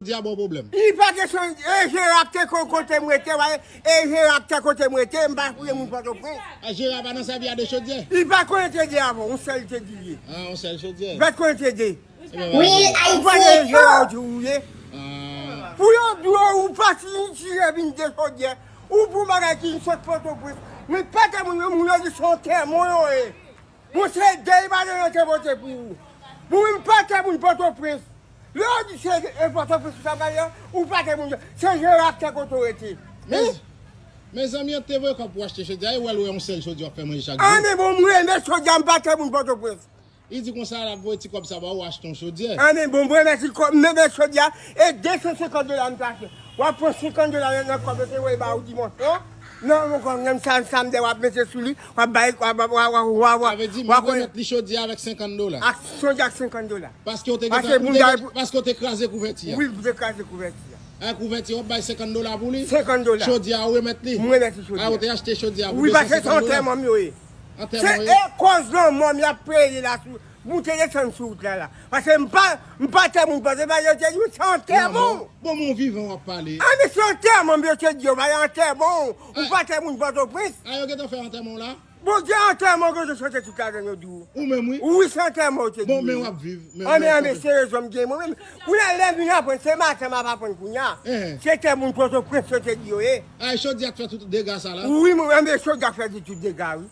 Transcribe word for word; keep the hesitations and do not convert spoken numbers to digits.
Chodyè a ba w pwoblèm. Li pa te chanje, e Jera te kon kote m rete, wè, e Jera te kote m rete, m pa foure moun Pòtoprens. A Jera pa nan sèvi a de chodyè. Li pa konnen te di avan, yon sèl te di ye. Ah, yon sèl chodyè. Li pa konnen te di. Wi, Ayiti. Ou pa de Jera ou di ou ye. Ah. Pou yo di w ou pa ti tire vin de chodyè. Ou pou bagay ki sot Pòtoprens. Men pa te moun yo, moun yo di se yon tèmon yo ye. Bon, se de Ibadan yo te vote pou ou. Bon, men pa te moun Pòtoprens. Lè yo di se e Pòtoprens ou ta pale, ou pa te moun. Se Jera te kote w rete. Wi. Mezanmi, an te voye kòb pou achte chodyè, e w al wè yon sèl chodyè w ap fè manje chak jou. Ah, men bon, m renmen chodyè, m pa te moun Pòtoprens. Li di konsa, l ap voye ti kòb sa ba ou, achte yon chodyè. Ah, men bon, m renmen ti kòb, m renmen chodyè, e de san senkant dola m te achte. W ap pran senkant dola nan, nan kòb yo te voye ba ou dimanch lan. Nan, nan, nan, nan, sa, samdi, w ap mete sou li, w ap bay, w ap, w ap, w ap, w ap, w ap, Sa vle di, w ap mwen remèt li chodyè avèk senkant dola. Ak chodyè ak senkant dola. Paske w te Paske gentan, ou te, gentan, paske w te kraze kouvèti a. Wi, m te kraze kouvèti a. A kouvèti a, w ap bay senkant dola pou li? Senkant dola. Chodyè a, ou remèt li? Mwen remèt li chodyè. A, ou te achte chodyè a pou Wi, de san senkant dola? Paske se yon tèmon m yo ye. An tèmon, Se e koz lanmò m y ap peye la sou, moute desann sou wout la la. Paske m pa, m pa tè moun panse, pa yo te di, se antèman. Bon, bon, moun vivan w ap pale. Ah, men se antèman, m yo te di yo, pa antèman. Ou pa tè moun Pòtoprens. A, yo gentan fè antèman w la? Bondye antèman, yo te chante tout ladan yo di ou. Ou menm, wi. Wi, se antèman, yo te di. Bon, men w ap viv. Men, Ah, men, men, ah, men, serye, zòm gen mwen menm. Kounye a, lè m vin aprann, se maten m ap aprann kounye a. Se tè moun Pòtoprens, yo te di yo ye. A, e chodyè k fè tout dega sa la? Wi, mwen, men chodyè k fè tout dega, wi.